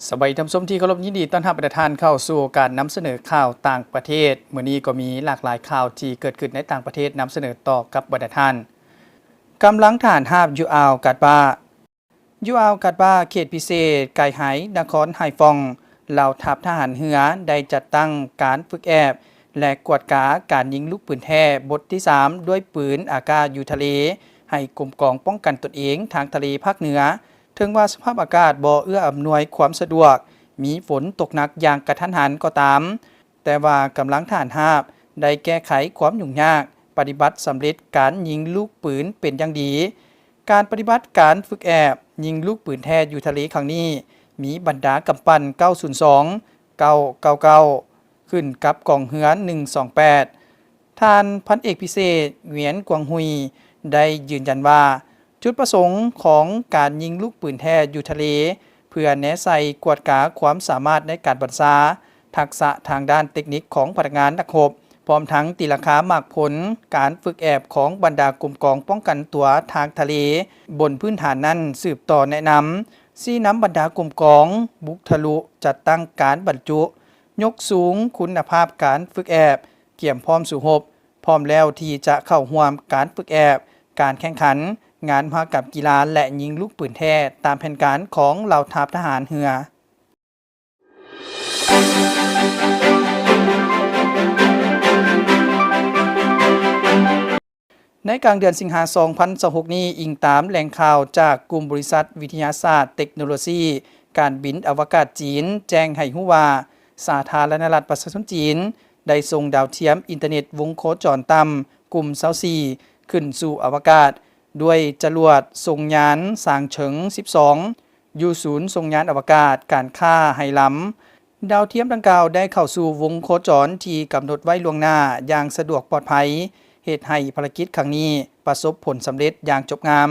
ສະບາຍດີທ່ານຜູ້ຊົມທີ່ເຄົາລົບ, ຍິນດີຕ້ອນຮັບບັນດາທ່ານເຂົ້າສູ່ການນຳສະເໜີຂ່າວຕ່າງປະເທດ. ມື້ນີ້ກໍມີຫຼາກຫຼາຍຂ່າວທີ່ເກີດຂຶ້ນໃນຕ່າງປະເທດນຳສະເໜີຕໍ່ກັບບັນດາທ່ານ. ກຳລັງທະຫານຮາບຢູ່ອ່າວກາດບາ. ຢູ່ອ່າວກາດບາ ເຂດພິເສດກາຍໄຮ ນະຄອນໄຮຟອງ, ເຫຼົ່າທັບທະຫານເຮືອໄດ້ຈັດຕັ້ງການຝຶກແອບ ແລະ ກວດກາການຍິງລູກປືນແທ້ບົດທີສາມ ດ້ວຍປືນອາກາດຢູ່ທະເລ ໃຫ້ກົມກອງປ້ອງກັນຕົນເອງທາງທະເລພາກເໜືອ. ເຖິງວ່າສະພາບອາກາດບໍ່ເອື້ອອຳນວຍຄວາມສະດວກ, ມີຝົນຕົກໜັກຢ່າງກະທັນຫັນກໍຕາມ, ແຕ່ວ່າກຳລັງທະຫານຮາບໄດ້ແກ້ໄຂຄວາມຫຍຸ້ງຍາກ, ປະຕິບັດສຳເລັດການຍິງລູກປືນເປັນຢ່າງດີ. ການປະຕິບັດການຝຶກແອບຍິງລູກປືນແທ້ຢູ່ທະເລຄັ້ງນີ້ ມີບັນດາກຳປັ່ນ ເກົ້າສູນສອງ ເກົ້າເກົ້າເກົ້າ ຂຶ້ນກັບກອງເຮືອ ໜຶ່ງສອງແປດ. ທ່ານພັນເອກພິເສດ ຫວຽນກວາງຮຸຍ ໄດ້ຢືນຢັນວ່າ ຈຸດປະສົງຂອງການຍິງລູກປືນແທ້ຢູ່ທະເລ ເພື່ອແນໃສ່ກວດກາຄວາມສາມາດໃນການບັນຊາ, ທັກສະທາງດ້ານເຕັກນິກຂອງພະນັກງານນັກຮົບ, ພ້ອມທັງຕີລາຄາໝາກຜົນການຝຶກແອບຂອງບັນດາກົມກອງປ້ອງກັນຕົວທາງທະເລ. ບົນພື້ນຖານນັ້ນ ສືບຕໍ່ແນະນຳ, ຊີ້ນຳບັນດາກົມກອງ, ບຸກທະລຸ, ຈັດຕັ້ງການບັນຈຸ, ຍົກສູງຄຸນນະພາບການຝຶກແອບ, ກຽມພ້ອມສູ້ຮົບ, ພ້ອມແລ້ວທີ່ຈະເຂົ້າຮ່ວມການຝຶກແອບ, ການແຂ່ງຂັນ, ງານມະຫະກຳກິລາ ແລະ ຍິງລູກປືນແທ້ ຕາມແຜນການຂອງເຫຼົ່າທັບທະຫານເຮືອ. ໃນກາງເດືອນສິງຫາ ສອງພັນຊາວຫົກນີ້, ອີງຕາມແຫຼ່ງຂ່າວຈາກກຸ່ມບໍລິສັດວິທະຍາສາດເຕັກໂນໂລຊີການບິນອະວະກາດຈີນ ແຈ້ງໃຫ້ຮູ້ວ່າ ສາທາລະນະລັດປະຊາຊົນຈີນ ໄດ້ສົ່ງດາວທຽມອິນເຕີເນັດວົງໂຄຈອນຕ່ຳກຸ່ມຊາວສີ່ ຂຶ້ນສູ່ອະວະກາດ ດ້ວຍຈະຫຼວດສົ່ງຍານຊາງເສີງສິບສອງ ຢູ່ສູນສົ່ງຍານອະວະກາດການຄ້າໄຮລຳ. ດາວທຽມດັ່ງກ່າວໄດ້ເຂົ້າສູ່ວົງໂຄຈອນທີ່ກຳນົດໄວ້ລ່ວງໜ້າຢ່າງສະດວກປອດໄພ, ເຮັດໃຫ້ພາລະກິດຄັ້ງນີ້ປະສົບຜົນສຳເລັດຢ່າງຈົບງາມ.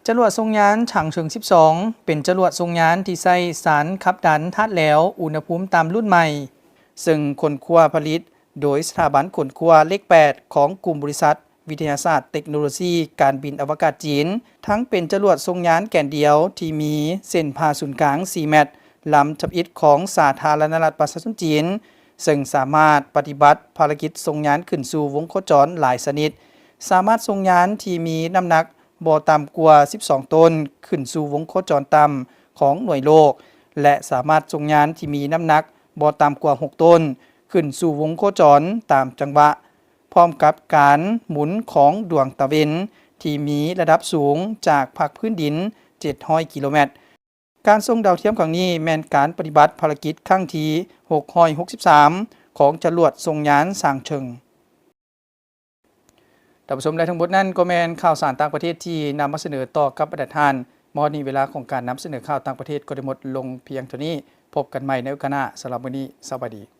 ຈະຫຼວດສົ່ງຍານຊາງເສີງສິບສອງ ເປັນຈະຫຼວດສົ່ງຍານທີ່ໃຊ້ສານຂັບດັນທາດແຫຼວອຸນຫະພູມຕ່ຳລຸ້ນໃໝ່, ເຊິ່ງຄົ້ນຄວ້າຜະລິດໂດຍສະຖາບັນຄົ້ນຄວ້າເລກແປດຂອງກຸ່ມບໍລິສັດ ວິທະຍາສາດເຕັກໂນໂລຊີການບິນອະວະກາດຈີນ, ທັງເປັນຈະຫຼວດສົ່ງຍານແກນດຽວທີ່ມີເສັ້ນຜ່າສູນກາງສີ່ແມັດ, ລຳທຳອິດຂອງສາທາລະນະລັດປະຊາຊົນຈີນ, ເຊິ່ງສາມາດປະຕິບັດພາລະກິດສົ່ງຍານຂຶ້ນສູ່ວົງໂຄຈອນຫຼາຍຊະນິດ, ສາມາດສົ່ງຍານທີ່ມີນ້ຳໜັກບໍ່ຕ່ຳກວ່າສິບສອງໂຕນ ຂຶ້ນສູ່ວົງໂຄຈອນຕ່ຳຂອງໜ່ວຍໂລກ ແລະ ສາມາດສົ່ງຍານທີ່ມີນ້ຳໜັກບໍ່ຕ່ຳກວ່າຫົກໂຕນ ຂຶ້ນສູ່ວົງໂຄຈອນຕາມຈັງຫວະ. ພ້ອມກັບການໝູນຂອງດວງຕາເວັນທີ່ມີລະດັບສູງຈາກພາກພື້ນດິນເຈັດຮ້ອຍກິໂລແມັດ. ການສົ່ງດາວທຽມຄັ້ງນີ້ແມ່ນການປະຕິບັດພາລະກິດຄັ້ງທີຫົກຮ້ອຍຫົກສິບສາມ ຂອງຈະຫຼວດສົ່ງຍານຊາງເສີງ. ທ່ານຜູ້ຊົມ ແລະ ທັງໝົດນັ້ນກໍແມ່ນຂ່າວສານຕ່າງປະເທດທີ່ນຳມາສະເໜີຕໍ່ກັບບັນດາທ່ານ. ມາຮອດນີ້ເວລາຂອງການນຳສະເໜີຂ່າວຕ່າງປະເທດກໍໄດ້ໝົດລົງພຽງເທົ່ານີ້. ພົບກັນໃໝ່ໃນໂອກາດໜ້າ. ສຳລັບມື້ນີ້ ສະບາຍດີ.